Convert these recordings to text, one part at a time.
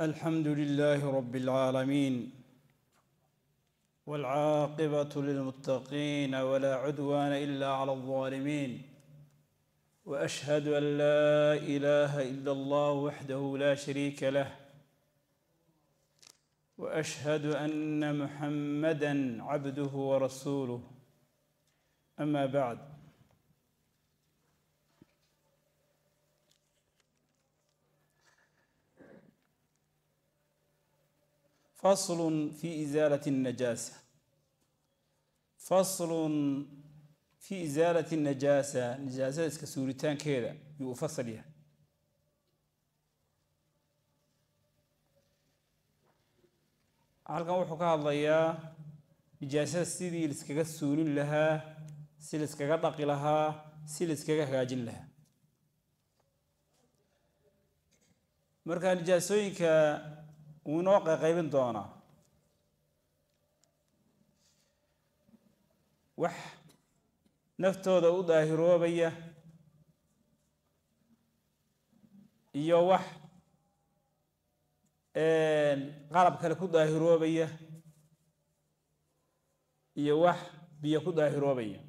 الحمد لله رب العالمين، والعاقبة للمتقين، ولا عدوان إلا على الظالمين، وأشهد أن لا إله إلا الله وحده لا شريك له، وأشهد أن محمدا عبده ورسوله. أما بعد، فصل في إزالة النجاسة. فصل في إزالة النجاسة. نجاسة iska suuritaankeeda yuu u fasal yahay. Halkan wuxuu ka hadlayaa nijaasada sidii laiskaga suulin lahaa, si laiskaga dhaqi lahaa, si laiskaga hagaajin lahaa. Marka nijaasooyinka wuu inoo qayqaybin doonaa. Wax naftooda u daahiroobaya iyo wax qalab kale ku daahiroobaya iyo wax biyo ku daahiroobaya.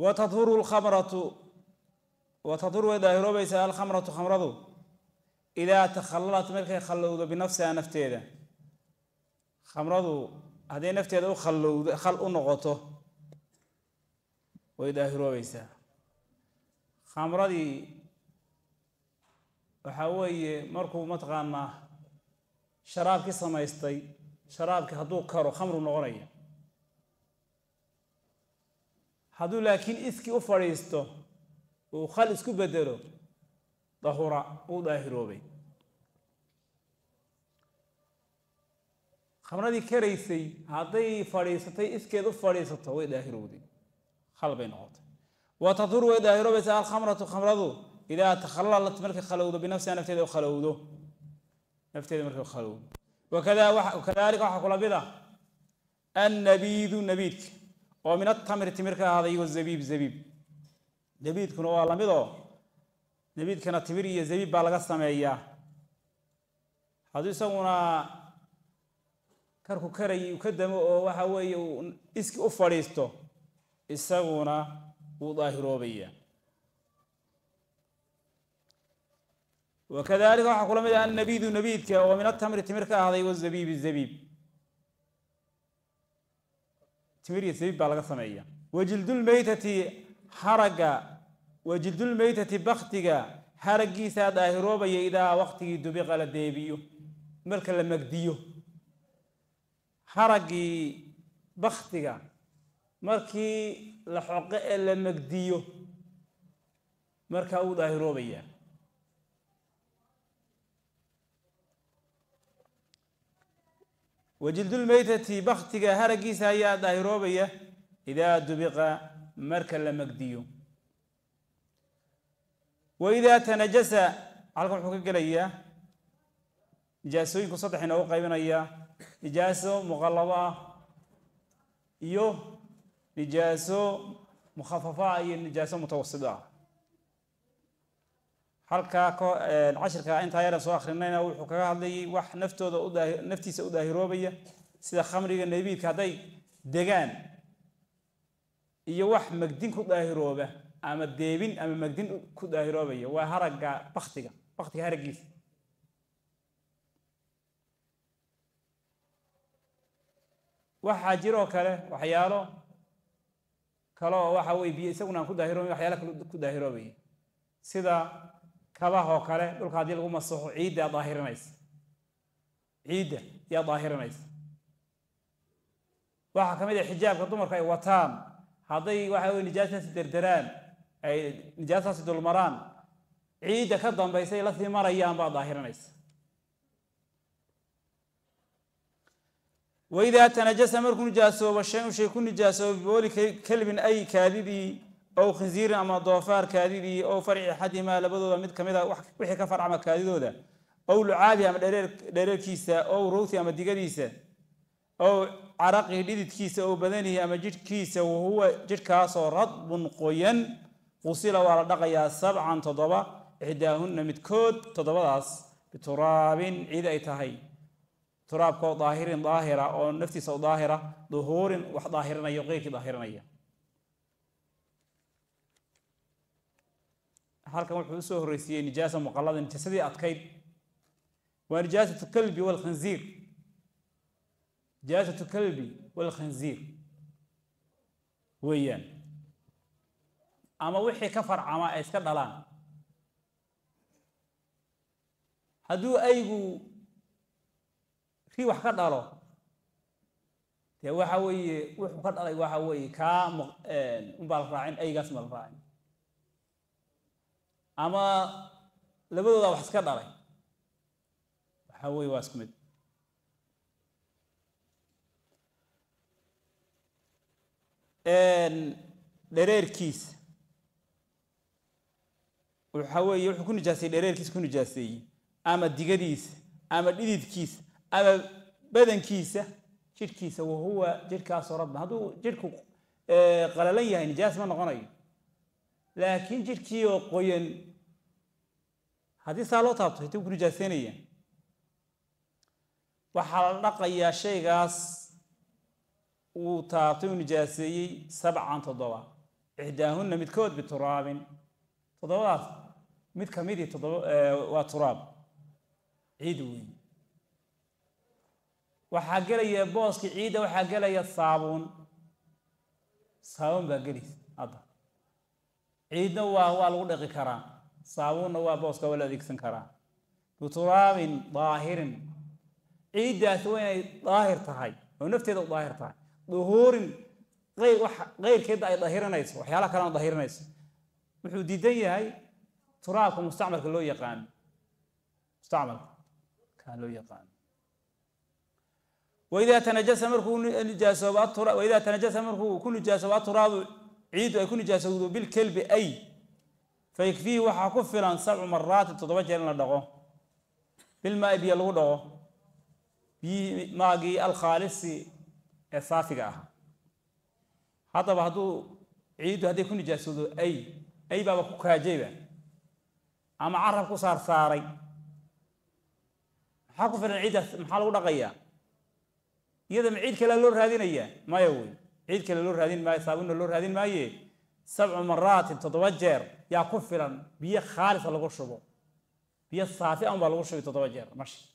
Wa tadhuru alkhamratu, wa tadhuru way daahiroobaysaa alkhamratu khamradu idaa takhallalat markay khallowdo binafsihaa nafteeda. Khamradu hadday nafteeda u khallowdo, khal u noqoto, way daahiroobaysaa. Khamradii waxaa weeye markuu mataqaanaa sharaabkii samaystay, sharaabkii hadduu karo khamru noqonaya. Hadduu laakiin iskii u fadhiisto uu khal isku bedelo, dahura, uu daahiroobay. Khamradii karaysay hadday fadhiisatay, iskeed u fadhiisato, way daahirowday, khal bay noqotay. Wa tadhuru way daahiroobaysaa alkhamratu khamradu idaa takhallalat markay khalowdo binafsiha nafteeda u khalowdo, nafteeda markay khalowdo. Wakadalika waxaa kula mid ah annabiidu nabiidka oo min atamri timir ka ahaaday, wazabiib zabiib. Nabiidkuna waa lamid oo nabiidkana timir iyo zabiib baa laga sameeyaa. Hadduu isaguna karku karayay uu ka damo oo waxa weeye uu iski u fadhiisto, isaguna wuu daahiroobayaa. Wakadalika waxaa kula mid ah annabiidu nabiidka oo min atamri timir ka ahaaday, wazabiibi zabiib. Timir iyo zabiib baa laga sameeya. Wajildulmeytati haragga, wajildulmeytati baktiga haraggiisaa daahiroobaya idaa waqtigii dubiqa la deebiyo, marka la magdiyo. Haraggii baktiga markii la xoqo ee la magdiyo, markaa uu daahiroobaya. Wajildulmeytati baktiga haraggiisa ayaa daahiroobaya idaa dubiqa marka la magdiyo. Wa idaa tanajasa, halkan wuxuu ka gelayaa nijaasooyinku saddex inoogu qaybinayaa: nijaaso muqallado ah iyo nijaaso mukhafafa ah iyo nijaaso mutawasito ah. Halkaa cashirka intaa yara soo akrinayna wuxuu kaga hadlayay wax naftooda naftiisa u daahiroobaya sida khamriga, nabiidka hadday degaan, iyo wax magdin ku daahirooba ama deebin ama magdin ku daahiroobaya, waa haragga baktiga, baktiga haraggiisa. Waxaa jiroo kale waxyaalo kale oo waxa weye biyo isaguna aan ku daahiroobay, waxyaalo kale ku daahiroobaya sida kabaha oo kale. Dhulka haddii lagu masaxo ciidda daahirinaysa, ciidda yaa daahirinaysa. Waxaa ka mid ah xijaabka dumarku ay wataan, hadday waxa weye nijaastaasi derderaan, ay nijaastaasi dulmaraan, ciidda ka dambaysa ay lasii marayaan baa daahirinaysa. Waidaa tanajasa markuu nijaasoobo shay-un shay ku nijaasoobo bibooli kelbin ay kaadidii, ow khinziirin ama doofaar kaadidii, ow farci axadihimaa labadooda mid kamid a wixii ka farcama kaadidooda, ow lucaabi ama dhereerkiisa, ow rowthi ama digadiisa, ow caraqihi dhididkiisa, ow badanihi ama jidhkiisa, wahuwa jidhkaasoo radbun qoyan, qusila waa la dhaqayaa 7 7 Ixdaahunna midkood toddobadaas bituraabin ciid ay tahay, turaabkoo daahirin daahira oo naftiisa u daahira, duhuurin wax daahirinaya, qeyrkii daahirinaya. Halkan wuxuu usoo horreysiiyey nijaasa muqallada, nijaasadii adkayd waa nijaasatu kalbi walkhinziir. Nijaasatu kalbi walkhinziir weeyaan, ama wixii ka farcama ay iska dhalaan. Hadduu aygu ri wax ka dhalo, dee waxa weeye wuxuu ka dhalay waxa weeye kaa unbaa la raacin, aygaas unbaa la raacin, ama labadooda wax iska dhalay, waxa weeye waa isku mid. Dhereerkiisa waxa weeye wuxuu ku nijaaseeyey, dhereerkiisa ku nijaaseeyey, ama digadiisa ama dhididkiisa ama badankiisa, jidhkiisa, wahuwa jidhkaasoo radban. Hadduu jidhku qalalan yahay nijaas ma noqonayo, laakiin jidhkii oo qoyan haddii saa loo taabto hituu ku nijaaseynaya. Waxaa la dhaqayaa shaygaas uu taabtay uu nijaaseeyey 7 7, ixdaahunna midkood bituraabin, toddobadaas mid ka midii toddoba waa turaab, ciid weyn. Waxaa gelaya booskii ciidda, waxaa gelaya saabuun, saabuun baa gelaysa hadda. Ciidna waa lagu dhaqi karaa, saabuunna waa booska waa la adeegsan karaa. Bituraabin daahirin, ciiddaasi waa inay daahir tahay oo nafteeda u daahir tahay, duhuurin qeyrkeedda ay dahirinayso, waxyaalaha kalena dahirinayso. Wuxuu diidan yahay turaabka mustacmalka loo yaqaano, mustacmalka kaa loo yaqaano. Waidaa tanajasa markuu nijaasoobo, waidaa tanajasa markuu ku nijaasoobo aturaabu ciiddu ay ku nijaasowdo bilkelbi ay, fayakfiihi waxaa ku filan 7 maraatin 7 jeer in la dhaqo, bilmaai biyo lagu dhaqo, biyihii maagii alkhaalisi ee saafiga ah. Haddaba hadduu ciiddu hadday ku nijaasowdo ay baaba ku kaajayba ama carab ku saarsaaray, maxaa ku filan ciiddaas? Maxaa lagu dhaqayaa? Iyada ma ciid kale loo raadinayaa? Maya wey, ciid kale loo raadin maayo, saabunna loo raadin maaye. 7 maraatin 7 jeer yaa ku filan, biyo khaalisa lagu shubo, biyo saafi an baa lagu shubay 7 jeer mashi.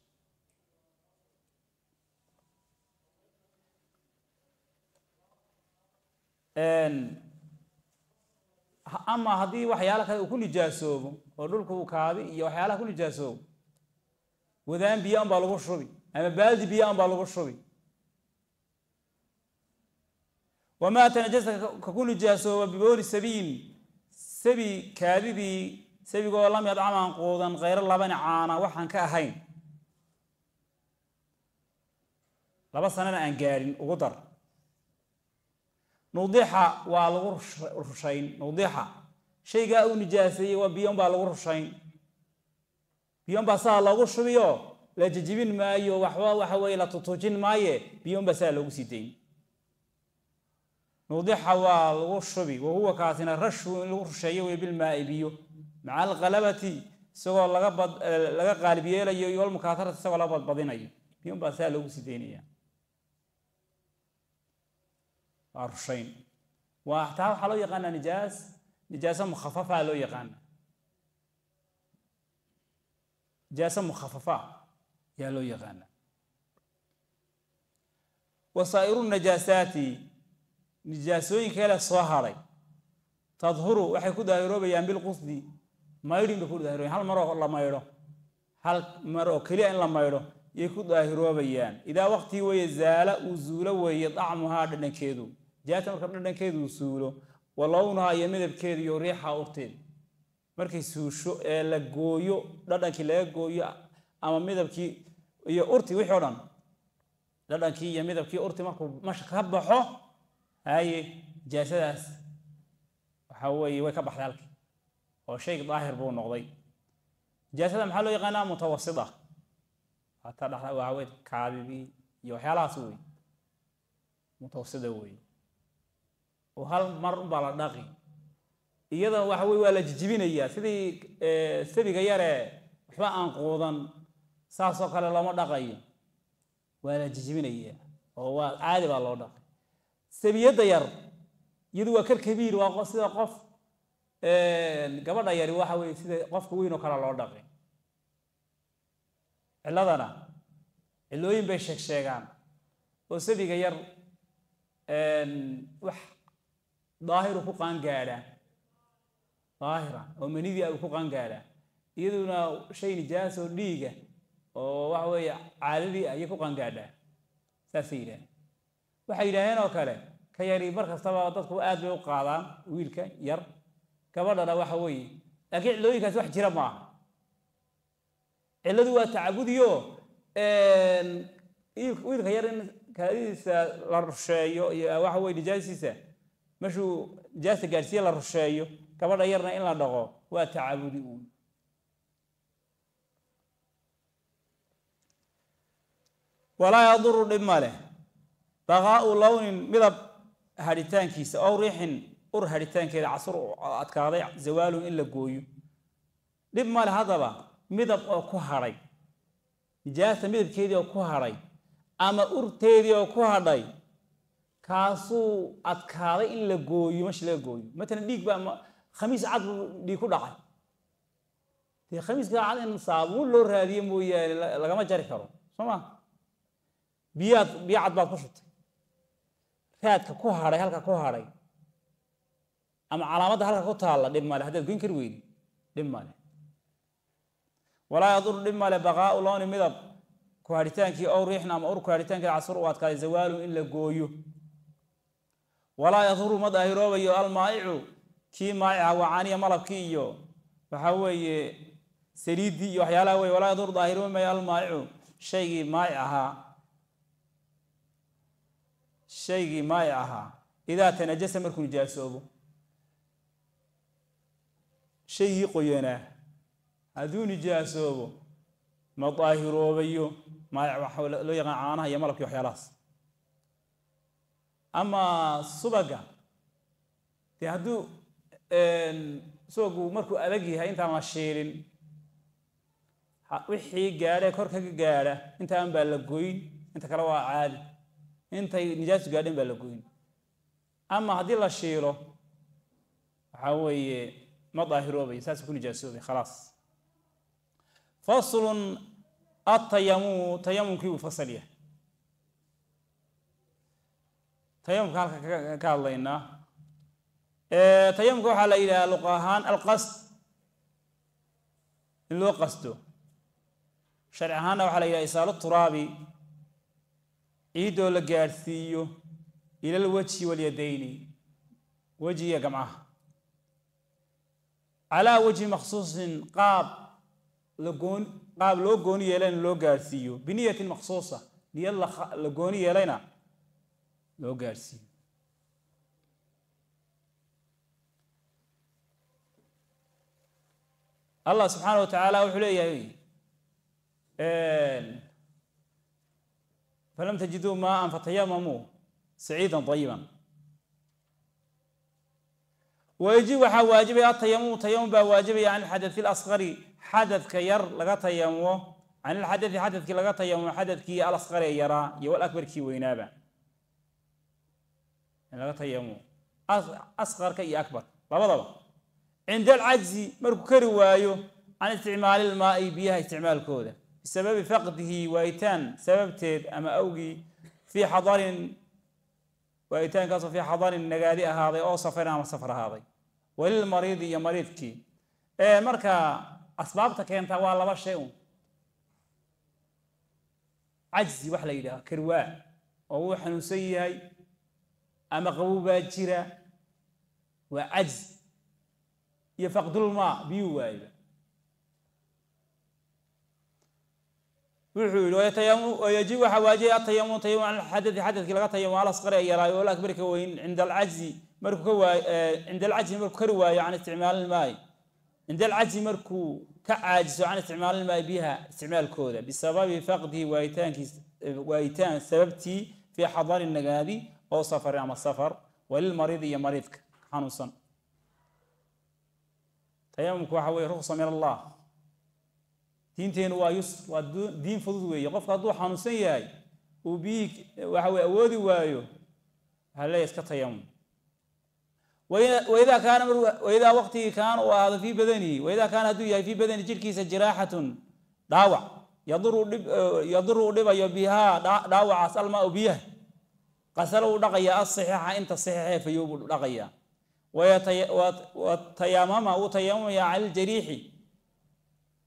Ama haddii waxyaala kale uu ku nijaasoobo oo dhulka uu kaadi iyo waxyaalaha ku nijaasoobo, wadaan biyo an baa lagu shubi ama baaldi biyo an baa lagu shubi. Wamaa tanajasa ka ku nijaasooba bibooli sabiyin, sabi kaadidii, sabigoo lam yadcam aan quudan khayro labani caana waxaan ka ahayn, 2 sanana aan gaadhin ugu dar. Nudixa waa lagu rushayn, nudixa shaygaa uu nijaaseeyey waa biyo unbaa lagu rushayn, biyo unbaa saa loogu shubiyo, la jejibin maayo, waxba waxa weeye la tutuujin maaye, biyo unbaa saa loogu sii dayn. Nudixa waa lagu shubi, wahuwa kaasina rashu in lagu rusheeyo wey bilmaai biyo, maca alqalabati isagoo laga qaalib yeelayo, iyo walmukaatarati isagoo laga badbadinayo, biyo unbaa saa loogu sii daynaya, waa rushayn. Waa taa waxaa loo yaqaanaa nijaas, nijaasa mukhafafa loo yaqaana, nijaasa mukhafafa yaa loo yaqaana. Wasaa'iru najaasaati, nijaasooyinka kale soo hadhay, tadhuru waxay ku daahiroobayaan bilqusdi, maydhin bay ku daahiroobayan, hal mar oo la maydho, hal mar oo keliya in la maydho yay ku daahiroobayaan. Idaa waqtii weeye zaala uu zuulo weeye dacmuhaa dhadhankeedu, jaata marka dhadhankeedu suulo, wa lownuhaa iyo midabkeedu iyo riixaa urteedu markay suusho ee la gooyo, dhadhankii laga gooyo ama midabkii iyo urti wixii o dhan, dhadhankii iyo midabkii urti markuu masha ka baxo, haye nijaasadaas waxa weeye way ka baxday halkii oo shayga daahir buu noqday. Nijaasada maxaa loo yaqaanaa? Mutawasita, hataa dhexda waxa weye kaadidii iyo waxyaalahaas wey, mutawasida wey, oo hal mar unbaa la dhaqi. Iyada waxa weeye waa la jijibinayaa sidii sabiga yare waxba aan quudan, saasoo kale looma dhaqayo, waa la jijibinayaa oo waa caadi baa loo dhaqay. Sabiyadda yar iyadu waa kal kabiir, waa sida qof gabadha yari waxa weeye sida qofka weyn oo kale loo dhaqay. Cilladana cillooyin bay sheeg sheegaan oo sabiga yar wax daahiru ku qaangaadhaa, daahira oo manidii ah ku qaangaadhaa, iyaduna shay nijaas oo dhiiga oo waxa weeye caadadii ayay ku qaangaadhaa, saasay yidhaaheen. Waxay yidhaaheen oo kale ka yari mar kastaba dadku aad bay u qaadaan wiilka yar, gabadhana waxa weeye, laakiin cillooyinkaasi wax jira maaha. Cilladu waa tacabudiyo wiilka yar in kaadidiisa la rusheeyo iyo waxa weye nijaasiisa meshuu nijaasta gaadhsiiye la rusheeyo, gabadha yarna in la dhaqo waa tacabudi uun. Walaa yaduru dhib ma leh baqaa'u lownin midab hadhitaankiisa ow riixin ur hadhitaankeeda casur adkaaday zawaalun in la gooyo, dhib ma leh. Haddaba midab oo ku hadhay nijaasta midabkeedii oo ku hadhay ama urteedii oo ku hadhay, kaasuu adkaaday in la gooyo, meesha laga gooyo. Matalan dhiig baa khamiis cad buu dhiig ku dhacay, dee khamiiska cad in saabuun loo raadiyo mooyaane lagama jari karo, soo ma? Biyaad biyo cad baad ku shubtay, raadka ku hadhay halka ku hadhay ama calaamadda halka ku taalla dhib male, haddaad goyn kari weydi dhib male. Walaa yadur dhib male baqaa'u lowni midab ku hadhitaankii ow riixna ama ur ku hadhitaankii casur u adkaaday zawaalun in la gooyo. Walaa yaduru ma daahiroobayo almaa'icu kii maa'ica waa caaniya malabkii iyo waxaa weeye saliiddii iyo waxyaalaha weye. Walaa yaduru daahiroobi maayo almaa'icu shaygii maa'ic ahaa, shaygii maa'ic ahaa idaa tanajasa markuu nijaasoobo, shaygii qoyanaa hadduu nijaasoobo ma daahiroobayo. Maa'ic waxa loo yaqaan caanaha iyo malabkii waxyaalahaas. Ama subaga dee hadduu subagu markuu adag yahay intaan la shiilin wixii gaadha kor kaga gaadha intaan baa la goyn, inta kale waa caadi, intay nijaastu gaadhin baa la goyn. Ama haddii la shiilo waxaa weeye ma daahiroobayo, saasuu ku nijaasoobay khalaas. Faslun atayamumu, tayamumkii buu fasal yahay. Tayamumka halka ka hadlaynaa. Tayamumka waxaa la yidhaha luqa ahaan alqasd, in loo qasdo. Sharci ahaanna waxaa la yidhaha isaalu turaabi, ciiddoo la gaadhsiiyo ilal wajhi walyadayni, wejiga gamcaha, calaa wajhi makhsuusin, qaab lagoon qaab loo gooni yeelayna loo gaadhsiiyo, biniyatin makhsuusa, niyad la gooni yeelayna loo gaadhsiiyo. Allah subxaana wa tacaala wuxuu leeyahay falam tajiduu maaan fatayamamuu saciidan ayiban. Wayajib waxaa waajibaya atayamumu, tayamum baa waajibaya can ilxadai alasqari, xadadka yar laga tayamumo, can ilxadai xadadkii laga tayamumo, xadadkii alasqari ee yaraa iyo walakbarkii weynaaba in laga tayamumo, asqarka iyo akbar labadaba. Cinda alcajzi markuu kari waayo can isticmaali ilmaai biyaha isticmaalkooda bisababi faqdihi waayitaan sababteed ama awgii, fii xadarin waayitaankaasoo fii xadarin nagaadi ahaaday oo safarin ama safar ahaaday, walilmariidi iyo mariidkii. Marka asbaabta keentaa waa laba shay un, cajzi wax la yidhaha karwaa oo wuu xanuunsan yahay ama qabow baa jira, waa cajzi, iyo faqdulmaa biyuu waayba. Wuxuu yidhi wayajib waxaa waajibaya atayamum, tayamum can alxadadi xadadkii laga tayamumo alasqari ee yaraayo walakbari ka weyn, cinda alcajzi markuu ka waayo, cinda alcajzi markuu kari waayo can isticmaali ilmaai, cinda alcajzi markuu ka caajiso can isticmaali ilmaai biyaha isticmaalkooda bisababi faqdihi waayitaankiis, waayitaan sababtii, fii xadarin nagaadi oo safarin ama safar, walilmariidi iyo mariidka xanuunsan. Tayamumku waxa weeye rukhsa min Allah. Diinteenu waa yusr, waa diin fudud weeye. Qofka hadduu xanuunsan yahay uu biyihii waxa weye awoodi waayo, waxaa leeyahay iska tayamum. Waidaa kaana, waidaa waqtigii kaana uu ahaado fii badanihi, waidaa kaana hadduu yahay fii badani jirhkiisa jiraaxatun dhaawac yaduru u dhibayo bihaa dhaawacaas almaau biyaha, qasalo uu dhaqayaa asaxiixa inta saxiixee fayow buu dhaqayaa. Watayamama uu tayamumaya cala aljariixi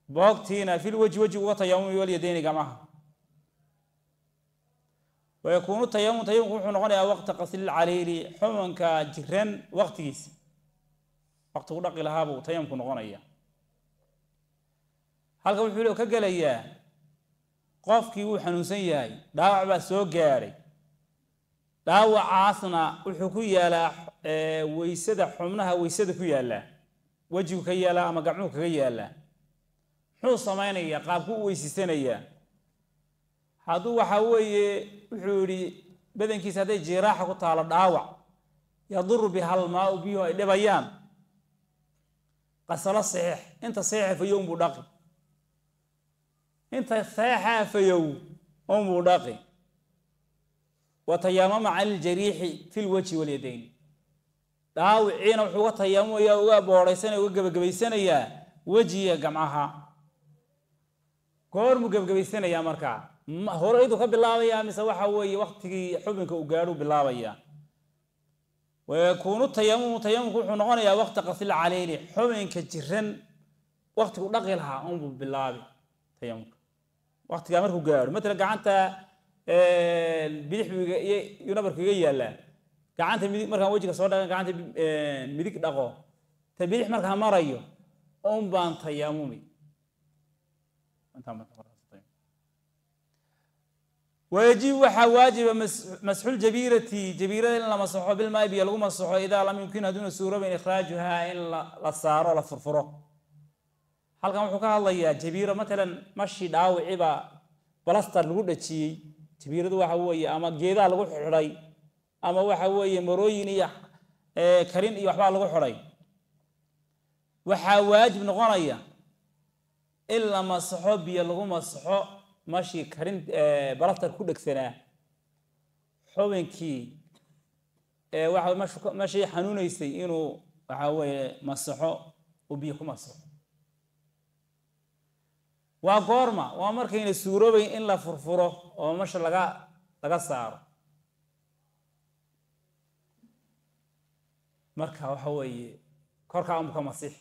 boogtiina filwajhi wejigu uga tayamumay walyadeyni gamaha. Wayakuunu tayamum tayamumku wuxuu noqonayaa waqta qaslilcaliili xumanka jiran waqtigiisa, waqtigu dhaqi lahaa buu tayamumku noqonaya. Halkan wuxuu ka gelayaa qofkii wuu xanuunsan yahay, dhaawac baa soo gaadhay, dhaawacaasna wuxuu ku yaalaa weysada, xubnaha weysada ku yaallaa, wejigu ka yaalaa ama gacmuhu kaga yaallaa. Muxuu samaynayaa? Qaabku u weysiisanayaa? Hadduu waxaa weeye wuxuu yidhi badankiisa hadday jiraaxa ku taalo dhaawac yaduru bihalmaau biyuhu ay dhibayaan, qasalo saxiix inta saxiixa fayow unbuu dhaqi, inta saxiixa fayow unbuu dhaqi. Watayamama cala aljariixi fi lwajhi walyadayn, dhaawiciina wuxuu uga tayamumaya, uga boodhaysanaya, uga gebagabaysanayaa wejiga gamcaha. Goormuu gebagabaysanayaa markaa? Horeyduu ka bilaabayaa mise waxa weeye waqtigii xubinka uu gaadhuu bilaabayaa? Wayakuunu tayamumu tayamumku wuxuu noqonayaa waqti qasli caliili xubinka jiran waqtigu dhaqi lahaa unbuu bilaabi tayamumka waqtigaa markuu gaadho. Matala gacanta bidix buu nabarku iga yaallaa, gacanta midig markaan wejiga soo dhaqan gacanta midig dhaqo, ta bidix markaan marayo un baan tayamumi. Wayajib waxaa waajiba masxuljabiirati jabiirada in la masaxo bilmaai biyo lagu masaxo idaa lam yumkin hadduuna suurobayn ikhraajuhaa in la saaro la furfuro. Halkan wuxuu ka hadlayaa jabiiro, matalan mashii dhaawicibaa balastar lagu dhajiyey, jabiiradu waxa weeye ama geedaha lagu xidhay ama waxa weeye marooyin iyo karin iyo waxbaa lagu xidhay. Waxaa waajib noqonaya in la masaxo biyo lagu masaxo mashii karin balastar ku dhegsanaa xubinkii waxa mashii xanuunaysay inuu waxa weeye masaxo uu biyo ku masaxo. Waa goorma? Waa markayna suuroobayn in la furfuro oo masha laga saaro. Marka waxa weeye korkaa unbu ka masiix.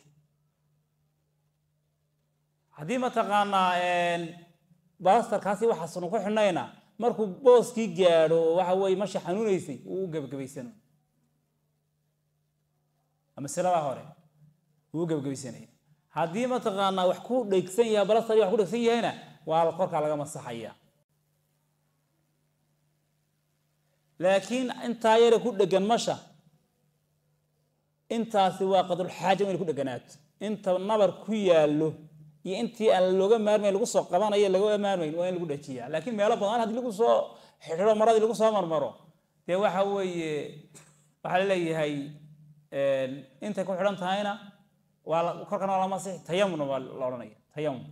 Haddii mataqaanaa balastarkaasi waxaasnu ku xidhnayna markuu booskii gaadho waxa weeye masha xanuunaysay wuu u gebagabaysano, masalada hore wuu u gebagabaysanaya. Haddii mataqaanaa wax ku dhegsan yahay balastar wax ku dhegsan yahayna waa korkaa laga masaxaya. Laakiin intaa yare ku dhegan masha intaasi waa qadrulxaaja inay ku dheganaato, inta nabar ku yaallo iyo intii aan looga maarmayn lagu soo qabanayo laga maarmayn waa in lagu dhajiyaa. Laakiin meelo badan haddii lagu soo xidho maradii lagu soo marmaro dee waxa weeye waxaa laleeyahay intay ku xidhan tahayna waa korkana waa la masixi, tayamumna waa la odhanaya tayamum.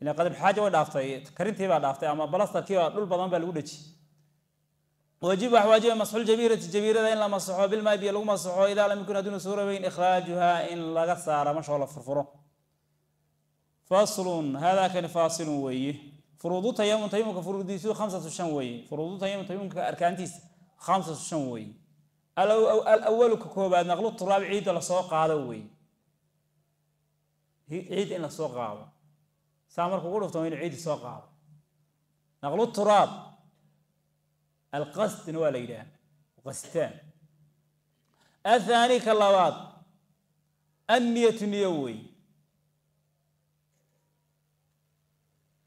Ila qadrulxaaja way dhaaftay, karintii baa dhaaftay ama balastarkii baa dhul badan baa lagu dhajiyey. Wajib wax waajiba masxul jabiirati jabiirada in la masaxo bilmaai biyo lagu masaxo idaa lam yakun hadduuna suurobayn ikhraajuhaa in laga saaro mashoo la furfuro. Faslun haadaa kani faasilun weeye. Furuudu tayamum tayamumka furuudiisu 5 weeye. Furuudu tayamum tayamumka arkaantiisa 5 weeye. Alawalu ka koobaad naqlu turaab ciidda lasoo qaado weeye, ciidda in lasoo qaado saa markuu ku dhufto inuu ciidda soo qaado. Naqlu turaab alqasdna waa la yidhaha qastaan. Athaani ka labaad anniyatu niyo weeye.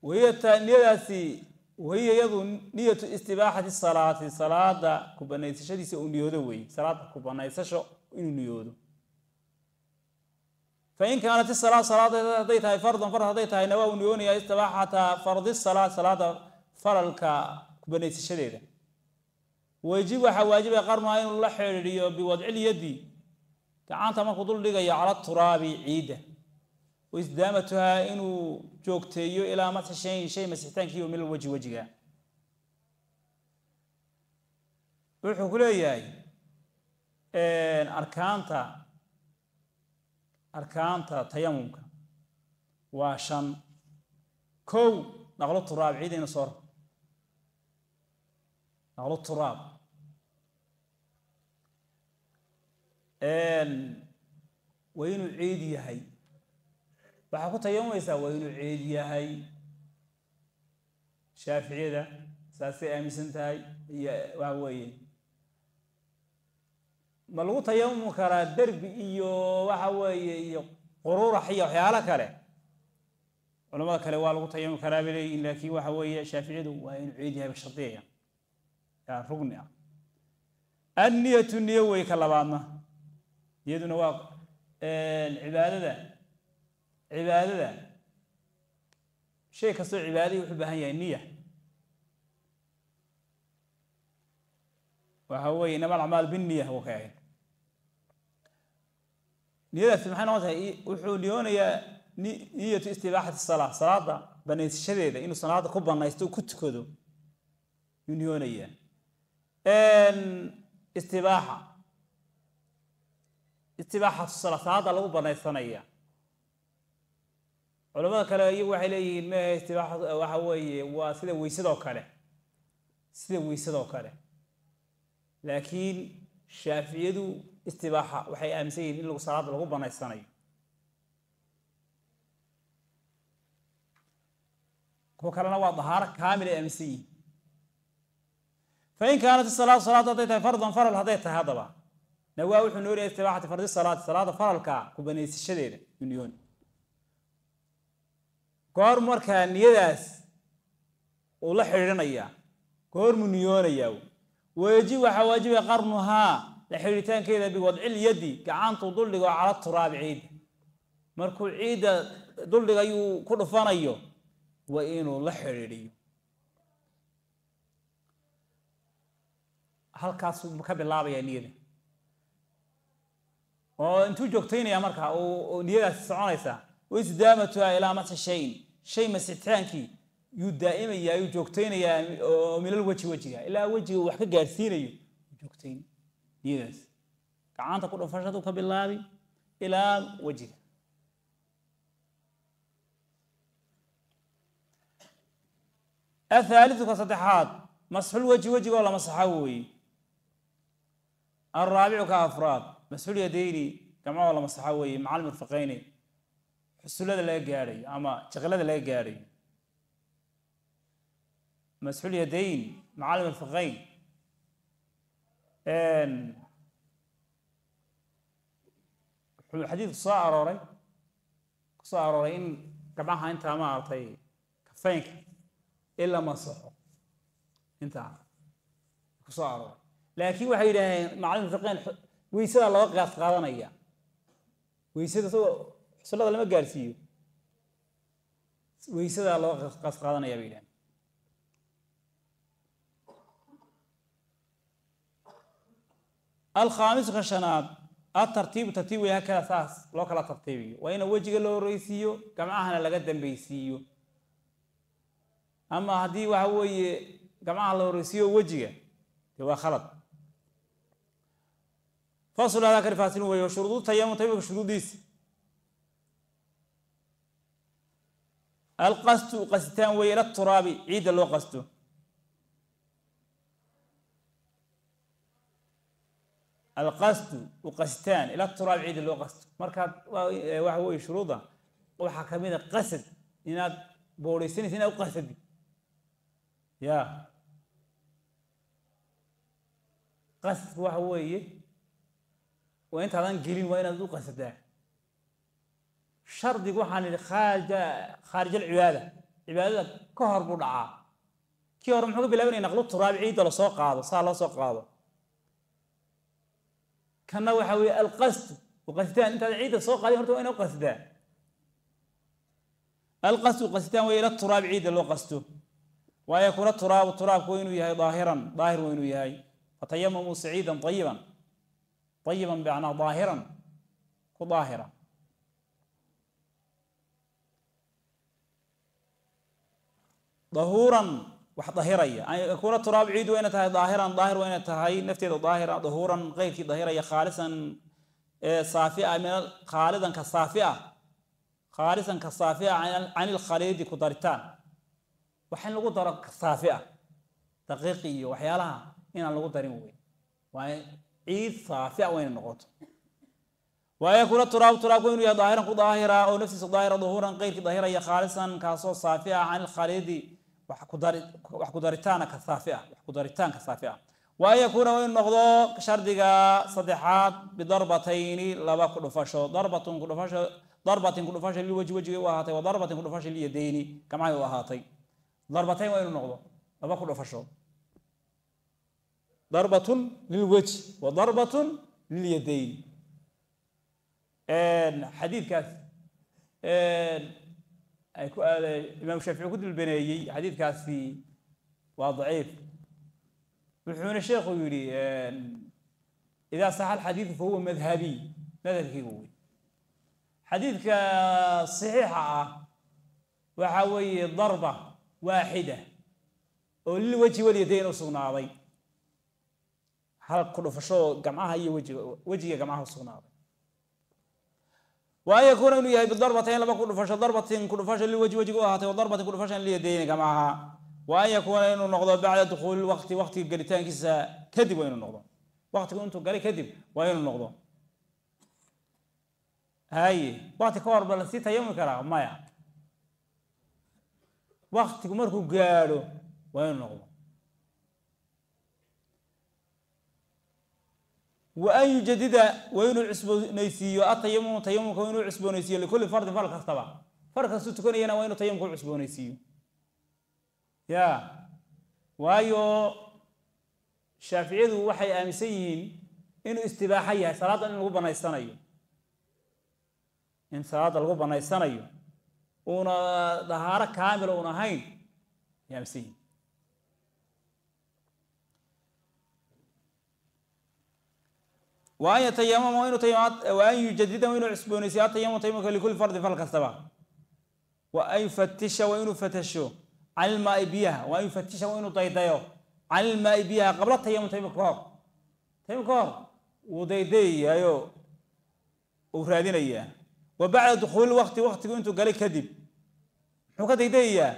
Wahiya niyadaasi wahiya iyadu niyatu istibaaxati salaati salaada ku banaysashadiisa uu niyoodo weeye, salaada ku banaysasho inuu niyoodo. Fain kaanat isalaa salaada hadday tahay fardan fard hadday tahayna waa uu niyoonayaa istibaaxata fardi salaa salaada faralka ku banaysashadeeda. Wajib waxaa waajiba qarnuha inuu la xidhiidhiyo biwadcilyadi Gacanta markuu dul dhigayo cala turaabi ciidda, waisdaamatuhaa inuu joogteeyo ilaa masxi shayin shay masixitaankiiyo min alwajhi wejiga. Wuxuu ku leeyahay arkaanta tayamumka waa shan. Kow, naqlu turaab, ciidda inuu soo raro, naqlu turaab. Waa inuu ciid yahay, waxaa ku tayamumaysaa waa inuu ciid yahay. Shaaficiyada saasay aaminsan tahay. Iyo waxa weeye, ma lagu tayamumi karaa derbi iyo waxa weeye iyo qururax iyo waxyaalo kale? Culamada kale waa lagu tayamumi karaa bay leeyihin, laakiin waxa weeye shaaficiyadu waa inuu ciid yahay ba shardiyaya, yaa rugni ah. Anniyatu niyo wey ka labaadna, niyaduna waa cibaadada. Cibaadada shay kastoo cibaadadii wuxuu u baahan yahay niya. Waxa weeye inama alacmaal binniya wuu ka ahayd. Niyadaasi maxay noqon tahay? Wuxuu niyoonayaa niyatu istibaaxati salaa, salaada banaysashadeeda, inuu salaada ku banaysto ku tukado yuu niyoonayaa. Istibaaxa, istibaaxatu salaa, salaada lagu banaysanaya. Culamada kale iyagu waxay leeyihiin mehe, istibaaxa waxa weeye waa sida weysadoo kale, sida weysadoo kale. Laakiin shaaficiyadu istibaaxa waxay aaminsan yihiin in lagu salaada lagu banaysanayo. Kuwa kalena waa dahaaro kaamil ay aaminsan yihiin. Fain kaanat isalaatu, salaadu hadday tahay fardan, faral hadday tahay, haddaba nawaa wuxuu noolyahay istibaaxati fardi salaati, salaada faralka ku banaysashadeeda yuu niyooni. Goor markaa niyadaas uu la xidhiidhanayaa, goormuu niyoonayaa? Wayajib, waxaa waajibaya qarnuhaa, la xidhiidhitaankeeda, biwadcil yadi, gacantuu duldhigo, cala turaabi, ciidda. Markuu ciidda duldhigayuu ku dhufanayo waa inuu la xidhiidhiyo. Halkaasuu ka bilaabayaa niyada oo intuu joogtaynaya markaa uu niyadaasi soconaysaa. Waisdaamatuha ilaa masxi shayin, shay masixitaankii yuu daa'imayaa, yuu joogtaynayaa, oo minal weji, wejiga, ilaa wejiga uu wax ka gaadhsiinayo yuu joogtayn niyadaas. Gacanta ku dhufashadu ka bilaabi ilaa wejiga. Athaalithu, ka saddexaad, masxul weji, wejiga oo la masaxa weeye. Alraabicu, ka afraad, masxul yadayni, gacmahoo la masaxa weeye, macal mirfaqayni, xusullada laga gaadhayo ama jaqlada laga gaadhayo. Masxul yadayn macal mirfaqayn wuxuu xadiidku soo arooray, ku soo arooray in gacmaha intaa maaragtay kafeynka in la masaxo intaa ku soo arooray. Laakiin waxay yidhaaheen macal mirfaqayn weysada looga qiyaas qaadanaya. Weysada isagoo xusullada lama gaarsiiyo, weysadaa looga qiyaas qaadanaya bay yidhahdeen. Alkhaamisu, ka shanaad, atartiibu, tartiib wey, hakada saas loo kala tartiibiyo. Waa ina wejiga loo horeysiiyo, gamcahana laga dambeysiiyo. Ama haddii waxa weeye gamcaha la horeysiiyo wejiga, dee waa khalad. Fasl hadaa kani faasilun weeye. Shuruudu tayamum, tayamumka shuruudiisa: alqasdu, qasitaan weeye, ila turaabi, ciidda loo qasto. Alqasdu, u qasitaan, ila turaab, ciidda loo qasto. Markaad waxa weeye shuruuda waxaa kamid a qasad, inaad booreysanaysa, inaad u qasadid. Ya qasadku waxa weeye waa intaadan gelin waa inaad u qasadaa. Shardigu waxaan idhi khaarij alcibaada, cibaadada ka hor buu dhacaa. Kii hore muxuu ka bilaabanaya? Naqlu turaabi, ciidda lasoo qaado, saa loo soo qaado. Kanna waxa weeye alqasdu, uqasitaan intaad ciidda soo qaadin horta waa inaad u qasdaa. Alqasdu, qasitaan weeye, ila turaabi, ciidda loo qasto. Waa yakuuna turaabu, turaabku waa inuu yahay daahiran, daahir waa inuu yahay. Fatayamamuu saciidan ayiban, ayiban bimacnaa daahiran. Ku daahira. Dahuuran, wax dahiraya. An yakuuna turaab, ciid waa inay tahay daahiran, daahir waa inay tahay nafteeda daahira, dahuuran, qeyrkii dahiraya, khaalisan, saafi ah, min khaalidan, ka saafi ah, khaalisan, ka saafi ah can ilkhaliidi, ku daritaan, wax in lagu daro ka saafi ah, daqiiq iyo waxyaalaha inaan lagu darin wey. Waa ciid saafi ah waa inay noqoto. Wa yakuuna turaab, turaabku inuu yahay daahiran, ku daahira oo naftiisa daahira, duhuuran, qeyrkii dahiraya, khaalisan, kaasoo saafi ah can ilkhaliidi, wax ku daritaana ka saafi ah, wax ku daritaan ka saafi ah. Wa an yakuuna, waa inuu noqdo shardiga saddexaad, bidarbatayni, laba ku dhufasho, darbatun ku dhufasho, darbatin ku dhufasho lilwajhi, wejigay u ahaatay, wa darbatin ku dhufasho lilyadayni, gamcahay u ahaatay. Darbatayn waa inuu noqdo, laba ku dhufasho, darbatun lilwajhi wa darbatun lilyadayn. Xadiidkaas ay ku Imaam Shaafici ku dulbaneeyey, xadiidkaasi waa daciif. Wuxuuna sheekhu yidhi: idaa saxa alxadiidu fahuwa madhabiy, madhabkaygu wey. Xadiidka saxiixa ah waxa weeye darba waaxida oo lilwajhi walyadayn u sugnaaday, hal ku dhufasho gamcaha iyo wejiga, wejiga gamcaha u sugnaaday. Wa an yakuuna, inuu yahay bidarbatayn, laba ku dhufasho, darbatin ku dhufasho lilwajhi, wejiga u ahaatay, wa darbatin ku dhufasho lilyadayni, gamcaha. Wa an yakuuna, inuu noqdo bacda dukhuuli lwaqti, waqtiga gelitaankiisa kadib waa inuu noqdo, waqtigu intuu galay kadib waa inuu noqdo. Haye, waqti ka hor ba lasii tayamumi karaa? Maya, waqtigu markuu gaadho waa inuu noqdo. Wa an yujadida, waa inuu cusboonaysiiyo atayamum, tayamumka waa inuu cusboonaysiiyo, likulli fardin, far kastaba, far kastuu tukanayana waa inuu tayamumka u cusboonaysiiyo. Ya waayo, Shaaficiyadu waxay aaminsan yihiin inuu istibaaxo yahay salaadda in lagu banaysanayo, in salaadda lagu banaysanayo, uuna dahaaro kaamila uun ahayn ay aaminsan yihiin. Wa an yatayamama, inuu wa an yujadida, inuu cusboonaysiyo atayamum, tayamumka, likulli fardin, fal kastaba. Wa an yufatisha, waa inuu fatasho, can ilmaai, biyaha, wa an yufatisha, waa inuu daydayo, can ilmaai, biyaha, qabla tayamum, tayamumka ka hor, tayamumka ka hor wuu daydayayaayo uu raadinayaa. Wa bacda dukhuuli waqti, waqtigu intuu galay kadib muxuu ka daydayayaa?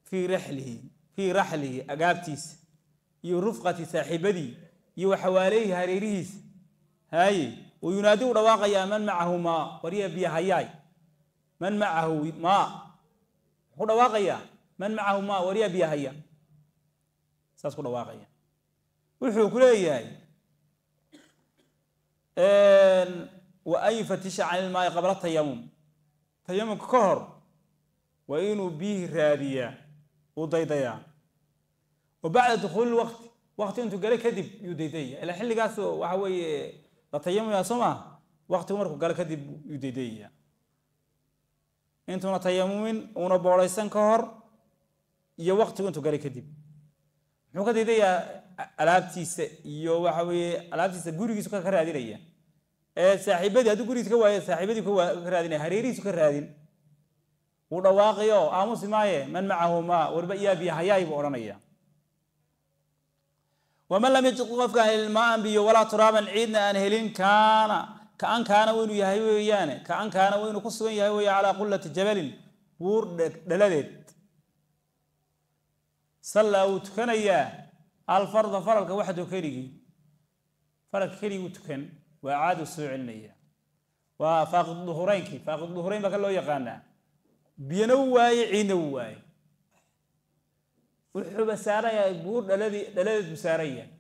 Fii raxlihi, fii raxlihi, agaabtiisa, iyo rufqati, saaxiibadii, iyo waxawaaleyhi, hareerihiisa. Haye, uu yunaadi, u dhawaaqayaa, man macahu maa, warya biyo hayaay, man macahu maa, muxuu dhawaaqayaa? Man macahu maa, waryaa biyo haya, saas ku dhawaaqaya. Wuxuu ku leeyahay: wa an yufatisha can ilmaai qabla tayamum, tayamumka ka hor waa inuu biyihii raadiyaa, uu daydayaa. Wa bacda dukhuuli lwaqti, waqti intuu galay kadib yuu daydayaya, ilaa xilligaas waxa weeye la tayamumaya, soo maa? Waqtigu markuu galo kadib yuu daydayaya, intuuna tayamumin, uuna boodhaysan ka hor, iyo waqtigu intuu galay kadib. Muxuu ka daydayaa? Alaabtiisa iyo waxa weeye alaabtiisa, gurigiisu ka raadinaya, saaxiibadii. Hadduu gurigiisa ka waayo, saaxiibadii ka raadinaya, hareerihiisu ka raadin, wuu dhawaaqayo, aamusi maaye, man macahu maa, warba iyaa biyo hayaay buu odhanaya. Waman lam yajid, qofkaan helin, maaan, biyo, walaa turaaban, ciidna aan helin, kaana kaan, kaana inuu yahay weeyaane, kaan kaana waa inuu ku sugan yahay weeye calaa qullati jabalin, buur dhaladeed, sallaa, wuu tukanayaa, alfarda, faralka, waxdo, keligii, faralka keligii wuu tukan, waa caadu, soo celinaya. Waa faaqid duhureynkii, faaqid duhureyn baa ka loo yaqaanaa. Biyana wuu waayey, ciidna wuu waayey, wuxuuba saarayaa buur dhaladii, dhaladeed buu saaran yahay,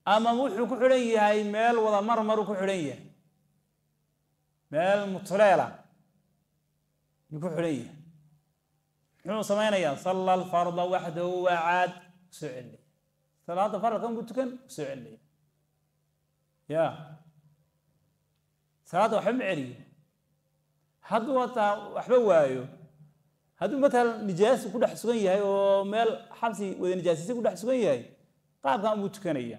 ama wuxuu ku xidhan yahay meel wada marmaruu ku xidhan yahay, meel mutuleela yuu ku xidhan yahay. Muxuu samaynayaa? Salla alfarda waxdahu waa caad, soo celinaya salaada faralkan buu tukan, soo celinaya. Ya salaadda waxba ma celiyo hadduu hataa waxba waayo. Hadduu matalan nijaas ku dhex sugan yahay oo meel xabsi wada nijaasaysi ku dhex sugan yahay, qaabkan buu tukanaya.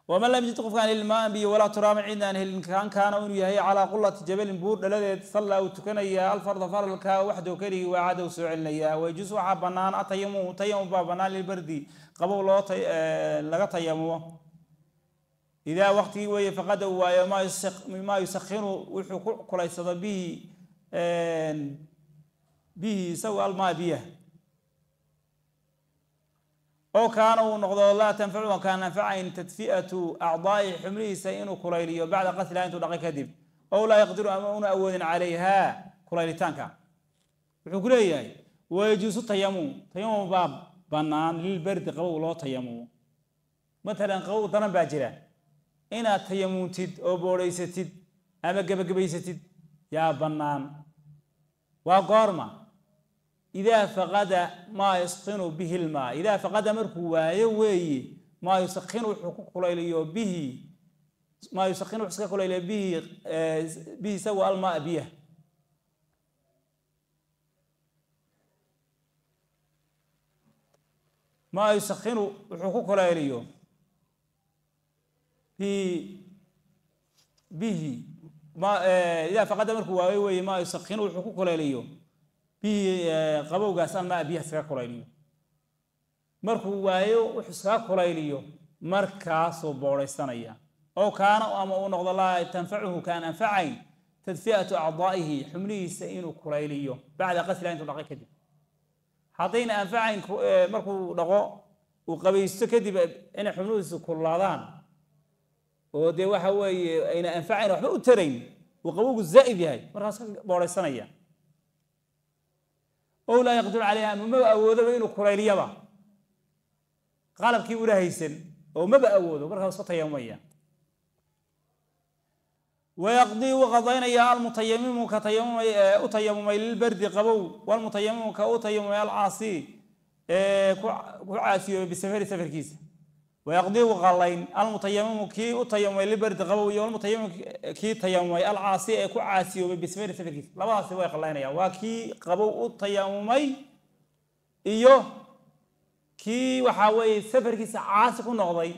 Waman lam yajid qofkaan helin maan biyo walaa turaaban ciidna aan helin kan kaana inuu yahay calaa qullati jabalin buur dhaladeed sallaa uu tukanayaa alfarda faralka waxdow keligii waa cadow soo celinayaa. Wayajuus waxaa bannaan atayamumu tayamum baa bannaan lilbardi qabow loo laga tayamumo idaa waqtigii weeye faqada uu waayo maa yusakhinu wuxuu ku kulaysado bihi bihi isagu almaa biyaha oo kaana uu noqdo laa tanfacu kaan anfacayn tadfi'atu acdaa'i xubnihiisa inuu kulayliyo bacda qasliha intuu dhaqay kadib ow laa yaqdiru ama una awoodin calayha kulaylitaanka. Wuxuu ku leeyahay wayajuusu tayamum tayamum baa bannaan lilbardi qabow loo tayamumo. Matalan qabow daran baa jira inaad tayamuntid oo boodhaysatid ama gebagabaysatid yaa bannaan. Waa goorma idaa faqada maa yasqinu bihi lmaa idaa faqada markuu waayo weeye maa yusakhinu wuxuu ku kulayliyo bihi maa yusakhinu wuxuu iska kulayliyo bihi bihi isagu almaa biyaha. Maa yusakhinu wuxuu ku kulayliyo bihi idaa faqada markuu waayo weeye maa yusakhinu wuxuu ku kulayliyo bihi qabowgaas almaa biyaha iskaga kulayliyo. Markuu waayo wuxuu iskaga kulayliyo markaasuu boodhaysanaya. Oo kaana ama uu noqdo laa tanfacuhu kaan anfacayn tadfi'atu acdaa'ihi xubnihiisa inuu kulayliyo bacda qasliha intuu dhaqay kadib. Haddayna anfacayn markuu dhaqo uu qabaysto kadib inay xubnihiisu kululaadaan oo dee waxa weeye ayna anfacayn waxba u tarayn uu qabowgu zaa'id yahay markaas ka boodhaysanaya. Ow laa yaqdiru calayha ama maba awoodaba inuu kulayliyaba qalabkii una haysan oo maba awoodo markaas iska tayamumaya. Wayaqdii wuu qadaynayaa almutayamimu ka tayamumay u tayamumay lilbardi qabow walmutayamimu ka u tayamumay alcaasi ee ku caasiyoobay bisafari safarkiisa. Wayaqdii wuu qalayn almutayamimu kii u tayamumay lilbardi qabow iyo walmutayamimu kii tayamumay alcaasi ee ku caasiyoobay bisafari safarkiisa. Labadaasi way qalaynayaan, waa kii qabow u tayamumay iyo kii waxaa weeye safarkiisa caasi ku noqday.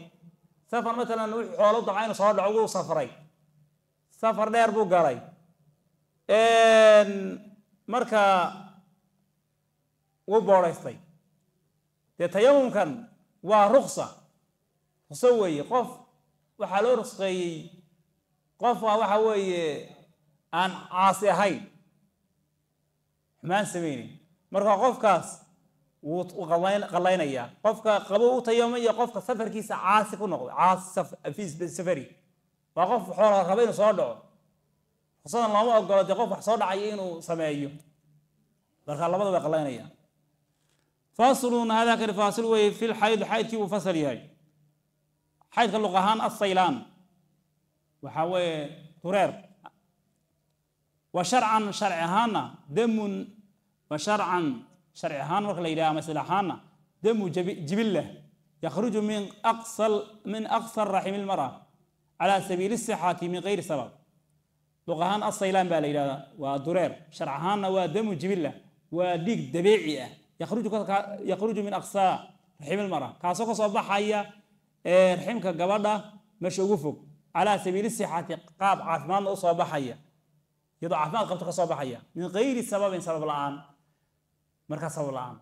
Safar matalan wuxuu xoolo dacay inuu soo dhaco wuu safray, safar dheer buu galay, marka wuu boodhaystay. Dee tayamumkan waa ruksa, rukso weeye. Qof waxaa loo ruksqeeyey qof waa waxa weeye aan caasi ahayn xumaan samaynin, marka qofkaas wuu qallaynayaa. Qofka qabow u tayamumay iyo qofka safarkiisa caasi ku noqday caasi fi safari waa qof xoola raba inuu soo dhaco, ruksadan looma ogolo dee qof wax soo dhacaya inuu sameeyo, marka labada way qallaynayaan. Faslun hada kani faasil weeye fi lxayd xaydkii uu fasal yahay. Xaydka luq ahaan assaylaan waxaa weeye dureer. Wa sharcan sharci ahaanna damun wa sharcan sharci ahaan marka la yidhaha ama isla ahaanna damu jibilla yakhruju min aqsa raximi lmara calaa sabiili sixati min gayri sabab. Luq ahaan assaylaan baa la yidhahdaa waa dureer, sharci ahaanna waa damu jibilla waa dhiig dabiici ah yakhruju min aqsaa raximi lmara kaasoo kasoo baxaya raximka gabadha meesha ugu fog calaa sabiili sixati qaab caafimaadna usoo baxaya iyadoo caafimaad qabto kasoo baxaya min gayri sababin sabab la'aan. Markaa sabab la'aan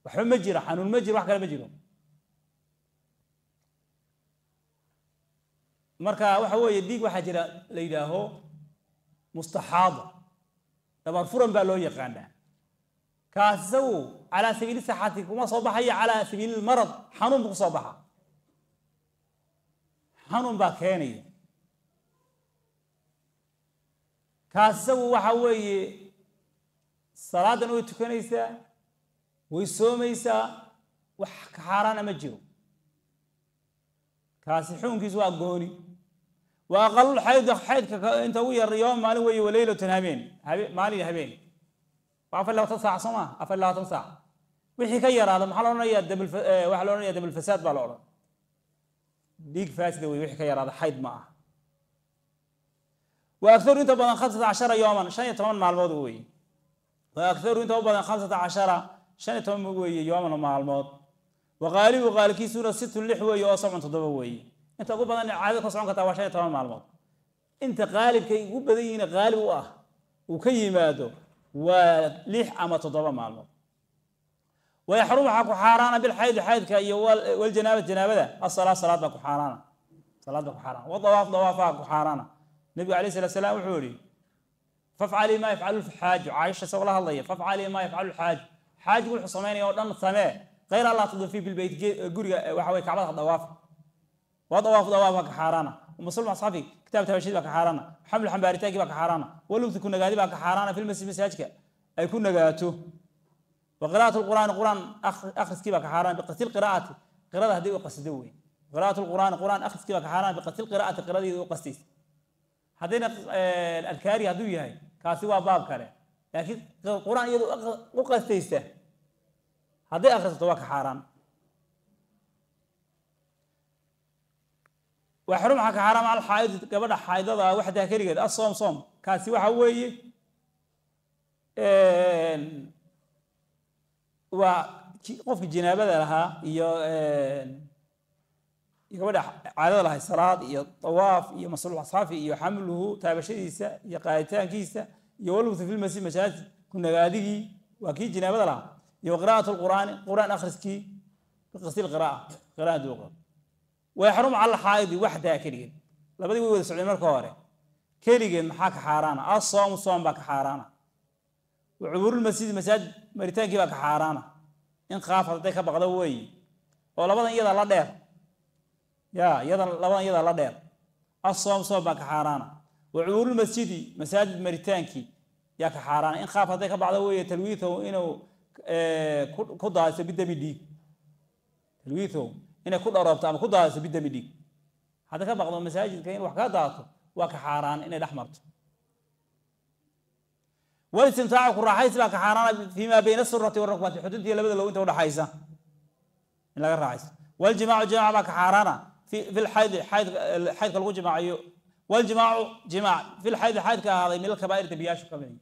waxba ma jiro, xanuun ma jiro, wax kale ma jiro. Marka waxa weeye dhiig waxaa jira la yidhaaho mustaxaada dhabar furan baa loo yaqaanaa. Kaas isagu calaa sabiili sixati kuma soo baxaya, calaa sabiili marad xanuun buu kusoo baxa, xanuun baa keenaya. Kaas isagu waxa weeye salaadan way tukanaysaa, way soomaysaa, wax xaaraana ma jiro. Kaasi xukunkiisu waa gooni. Wa aqalul xayd xaydka inta ugu yar yoom maalin weeye waleylatan habeen maalin habeen waa 24 saac soo maa 24 saac. Wixii ka yaraada maxaa la odhanayaa? Waxaa la odhanayaa dabal fasaad baa la odhan, dhiig faasida wey wixii ka yaraada xayd ma aha. Wa aktharu inta badan 15 yooman 15 maalmood weeye. Wa aktharu inta badan 15 15 weeye yooman maalmood. Wa qaalibu qaalkiisuna 6 6 weeye oo 7 7 weeye. Inta ugu badan caadada ka socon kartaa waa 15 maalmood. Inta qaalibka ugu badan yihiin qaalib u ah uu ka yimaado waa 6 ama 7 maalmood. ويحرم حق حارانا بالحيض حيضك والجنابة جنابة الصلاة صلاة بك حارانا صلاة بك حارانا والطواف طواف حارانا. النبي عليه الصلاة والسلام وحوري فافعلي ما يفعل الحاج، عائشة سوى لها الله فافعلي ما يفعل الحاج، حاج يقول حصمين يودن سماء غير الله تضيفي بالبيت قرية وحوي كعبة طواف وطواف طواف حارانا ومسلم أصحابي كتاب تبشير بك حارانا حمل حنبارتاكي بك حارانا ولو تكون قاعد بك حارانا في المسجد مساجك يكون نقاته. وقراءة القرآن قرآن أخذ كيف كحرام بقتل قراءة قراءة هذه وقصدوي قراءة القرآن قرآن أخذ كيف كحرام بقتل قراءة قراءة وقصديس هذين الكاري هذوي هاي كاسوا باب كاره لكن القرآن يدو وقصديسه هذه أخذ تواك حرام. وحرم حك حرام على الحائض قبل حائضة واحدة كريجة الصوم صوم كاسوا حوي وقف الجنابة لها iyo gabadha caadada lahay salaad iyo tawaaf iyo masruuf asxaafi iyo xamluhu taabashadiisa iyo qaaditaankiisa iyo walwtu fil masjid masaajid ku nagaadigii waa kii jinaabada lahaa iyo qiraa'atu alqur'aan qur'aan akhriskii biqasdi alqiraa'a qiraa'ada duuqa. ويحرم على الحائض وحدها keligeed labadii way wada socdeen marka hore keligeed maxaa ka xaaraana as-sawm soom baa ka xaaraana وعبور المسجد مساجد maritaankii baa ka xaaraana in qaaf haday ka baqdo way oo labadan iyada la dheer ya iyada labadan iyada la dheer as-soom soom baa ka xaaraana وعبور المسجد مساجد maritaankii ya ka xaaraana in qaaf haday ka baqdo way talwiitho inuu ku daayso bidami dhiig talwiitho inay ku dharoobto ama ku daayso bidami dhiig hada ka baqdo masaajidka in wax ka daato waa ka xaaraan inay dhex marto. والاستمتاع كراحيس بقى حارانا فيما بين السرة والركبة حدودها لبدا لو انت ودحايسه ان لا راعيس. والجماع جماع بقى حارانا في الحيض حيض الحيض لو جماعيو والجماع جماع في الحيض حيض كهذا من الكبائر دبياش كبير.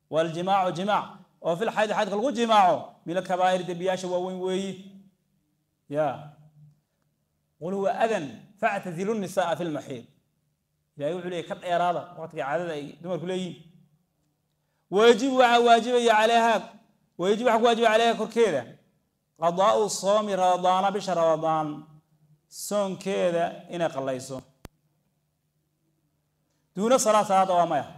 والجماع جماع وفي الحيض حيض لو جماع من الكبائر دبياش وين وي يا قل هو اذن فاعتزلوا النساء في المحيض. لا يقول لك كديراده وقتك عادada ay dumarku leeyihiin. ويجب واجب عليها ويجب واجب عليها كركيده قضاء الصوم رمضان بشهر رمضان صوم كده إن قليسو دون صلاة صلاة وما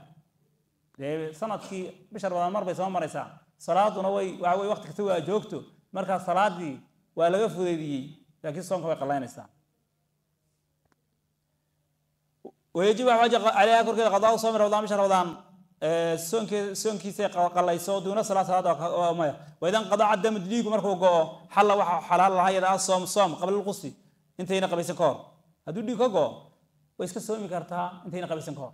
sanadkii bisha Ramadaan mar bay soo maraysaa salaaduna way waxa way waqti kasta waa joogto marka salaadii waa laga fudeydiyay laakiin soonka way qalaynaysaa. ويجب واجب عليها كركيده قضاء الصوم رمضان بشهر رمضان soonkiisa qalayso duuna salaad salaad oo maya waydan qadaca dam dhiigu markuu go xalla waxa xalaal lahaa yada soom soom qabla alqusli intayna qabaysan ka hor haduu dhiig ka go way iska soomi kartaa intayna qabaysan ka hor.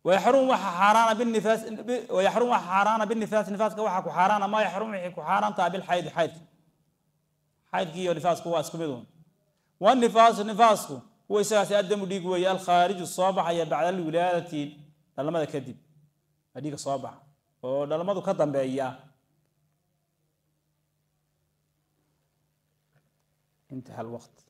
ويحرم حرانا بالنفاس ويحرم حرانا بالنفاس نفاسك waxa ku xaraana ma yaxrum wixii ku xaraanta bil hayd hayd haydkii iyo nifaasku waa isku mid uun. والنفاس نفاسku هو إساس أدم ديق ويا الخارج الصباح يا بعد الولادة لما كذب هذيك الصباح ولما كذب بيا انتهى الوقت.